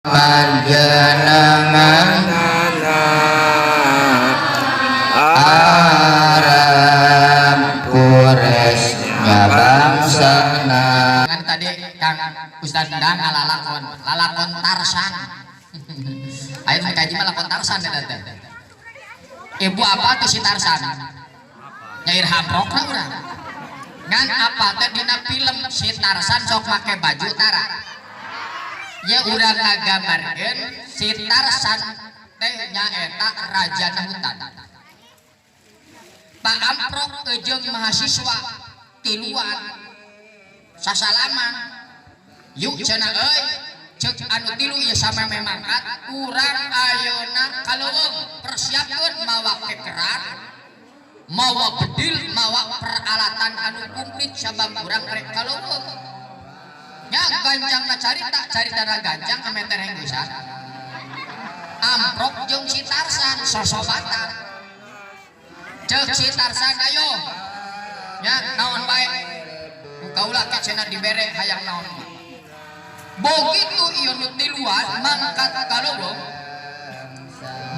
Panjenengan Arab Quraisy nya bangsana. Kan tadi Kang Ustaz Dang lalakon, lalakon Tarsan. Ayo nu kaji mah lakon Tarsan eta teh. Ibu apa tuh si Tarsan? Nyair hamrok lah urang. Ngan apa teh dina film si Tarsan sok make baju tara. Ya urang ngagambarkeun si Tarsan teh nyaeta rajana hutan. Pak Amprok jeung mahasiswa tiluan sasalaman, "Yuk," cenah, "euy," ceuk anu tilu ieu, "sameme mangkat urang ayeuna ka leuweung, persiapkeun mawa kekeran, mawa bedil, mawa peralatan anu komplit, sabab urang rek ka leuweung." Nya gancangna carita, caritana gancang ame tereng geusan. Amprok jeung si Tarsan sosobatan. Ceuk si Tarsan, "Ayo nya, naon bae ku kaula ke," cenah, "dibere hayang naon mah." Begitu ieu nu tiluan mangkat ka leuweung,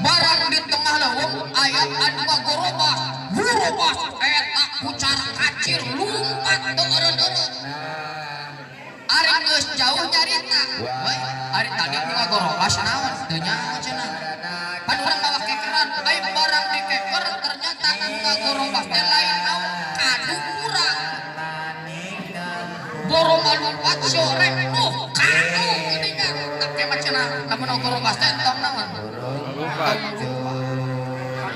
barang di tengah leuweung aya anu ngagorobas gurobas, eta kucar kacir lumpat teu eureun-eureun. Ari geus jauh nyarita, "Woi, ari tadi nu ngagorobas naon?" "Teu nyaho," cenah, "pan urang mawa kekeran." Ai barang dikeker, ternyata anu ngagorobas teh lain naon, kadu urang. Boro malumpat sore, oh, kadu geuningan. Tak mah cenah lamun ngagorobas teh entong naon?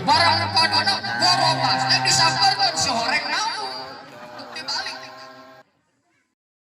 Barang kaduna gorobas teh disamperkeun si horeng.